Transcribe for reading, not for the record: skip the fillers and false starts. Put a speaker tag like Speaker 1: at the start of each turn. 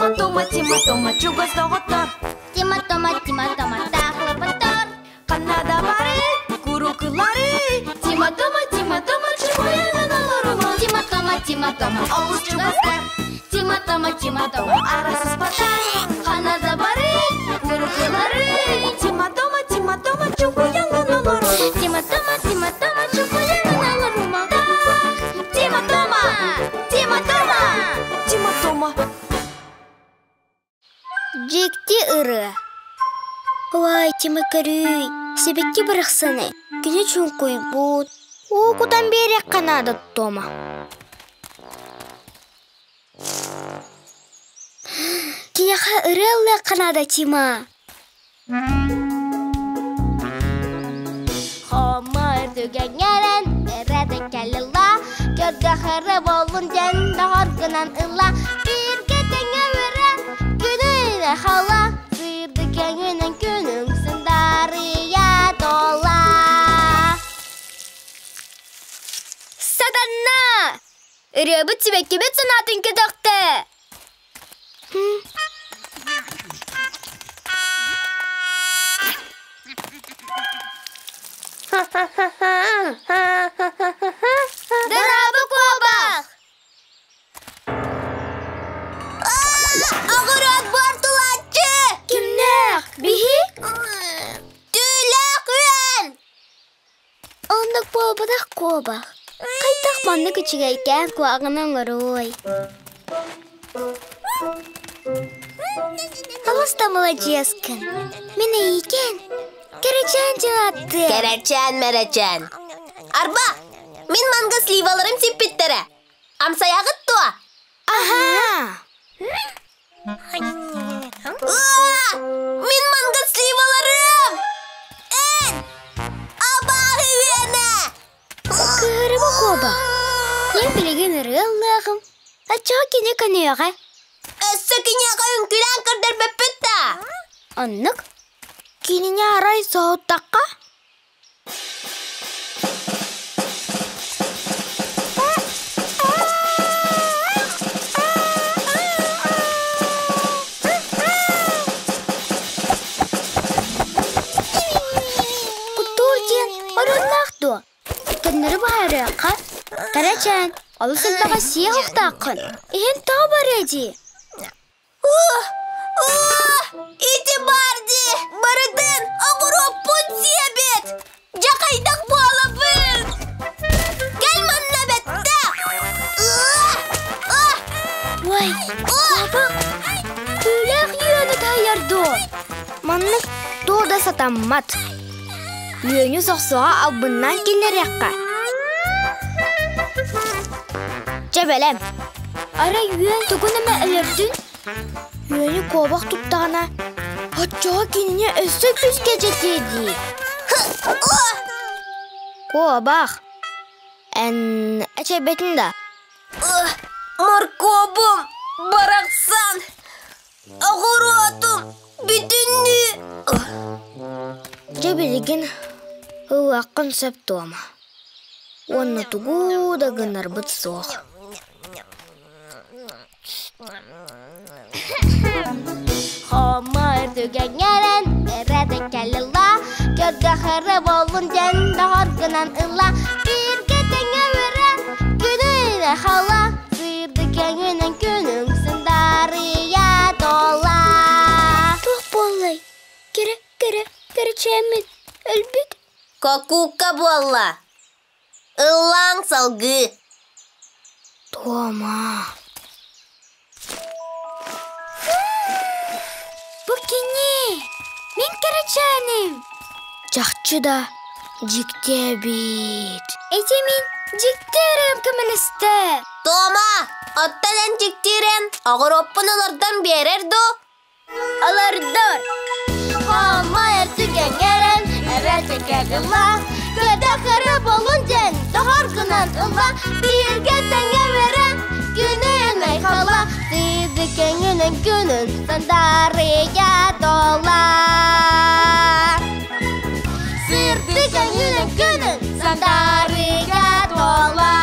Speaker 1: Тима Тома, Тима Тома, чугас доҕоттор.
Speaker 2: Тима Тома, Тима Тома, таахлапаттар.
Speaker 1: Ханна да бары, курукулары. Тима Тома, Тима Тома, чугуйанан олорума.
Speaker 2: Тима Тома, Тима Тома,
Speaker 1: олус чугастар.
Speaker 2: Тима Тома, Тима Тома,
Speaker 1: арасыспаттар.
Speaker 2: Ханна да бары, курукулары.
Speaker 1: Тима Тома, Тима Тома, чугуйанан олорума.
Speaker 2: Тима Тома, Тима Тома, чугуйанан олорума.
Speaker 1: Тима Тома, Тима Тома, Тима Тома.
Speaker 3: Дьикти ырыа. Уай, Тима көрүй, сибикки барахсаны, кини чуҥкуйбут, уу кутан биэриэххэ наада Тома. Киниэхэ ырыа ыллыахха наада Тима.
Speaker 2: Хомор түгэҥҥэрэн эрэтэ кэлила, көргөхөрө буоллун диэн доҕоргунан ылла. Бииргэ тэҥҥэ үөрэ, күнүнэ хала, сырдык көҥүнэн күнүҥ сындарыйа туола.
Speaker 3: Сатанна! Ырыабыт сибэккибит санаатын көтөхтө! Дорообо куобах!
Speaker 2: Оҕуруот буортулааччы!
Speaker 3: Кимнээх? Биһи?
Speaker 2: Түүлээх үөн!
Speaker 3: Оннук буолбатах куобах. Хайдах маннык үчүгэйкээн куһаҕаны оҥоруой? Алыс да маладьыаскын. Мин эйиикэн. Кэрэчээн дьон аттыам.
Speaker 2: Кэрэчээн-мэрэчээн. Арба, мин манга сливаларым сиппиттэрэ. Амсайаҕыт дуо?
Speaker 3: Аһаа!
Speaker 2: Мин манга сливаларым! Эн! Абааһы үөнэ!
Speaker 3: Кыһырыма куобах. Мин билигин ырыа ыллыаҕым. Оччоҕо кини көнүөҕэ.
Speaker 2: Өссө киниэхэ үҥкүүлээн көрдөрбөппүт да?
Speaker 3: Оннук. Кинини арай соһуттахха? Куттуур диэн оруннаах дуо? Көннөрү быһаарыахха. Кэрэчээн, олус элбэҕи сиэх охтооххун. Иһин тоҕо барыа дии?
Speaker 2: Ити баар дии, барытын оҕуруоппут сиэбит! Дьэ хайдах буолабын? Кэл манна бэттэх!
Speaker 3: Уай, куобах, түүлээх үөнү таһыйар дуо? Маннык туох да сатаммат. Үөнү сохсоҕо албыннаан киллэриэххэ. Чэ бэлэм. Арай үөн тугун эмэ өлөрдүн? Үөнү куобах туттаҕына, оччоҕо кинини өссө күүскэ дьэтиэ дии. Куобах, эн эчэйбэтин да?
Speaker 2: Моркуобум барахсан! Оҕуруотум бүтүннүү!
Speaker 3: Дьэ билигин ылыаххын сөп дуома. Уонна тугу да гынарбыт суох.
Speaker 2: Хомор түгэҥҥэрэн эрэтэ кэлила, көргөхөрө буоллун диэн доҕоргунан ылла. Бииргэ тэҥҥэ үөрэ, күнүнэ хала, сырдык көҥүнэн күнүҥ сындарыйа туола.
Speaker 3: Туох буоллай? Кэрэ, кэрэ, кэрэчээммит өлбүт.
Speaker 2: Кокука буолла. Ыллааҥ салгыы.
Speaker 3: Тома. Бу кини! Мин кэрэчээним! Чахчы да, дьикти эбит. Ити мин дьикти ырыам көмөлөстө.
Speaker 2: Тома, оттон эн дьиктиирэн оҕуруоппун олордон биэрэр дуу?
Speaker 3: Олордор.
Speaker 2: Хаамайар түгэҥҥэрэн эрэтэ ылла, Көтөхөрө болун диэн доҕоргунан ылла, Бииргэ тэҥҥэ үөрэн күнүн айхалла, Сыды көҥүнэн күнүн сандаарыйа туола. Сырды көҥүнэн күнүн сандаарыйа туола.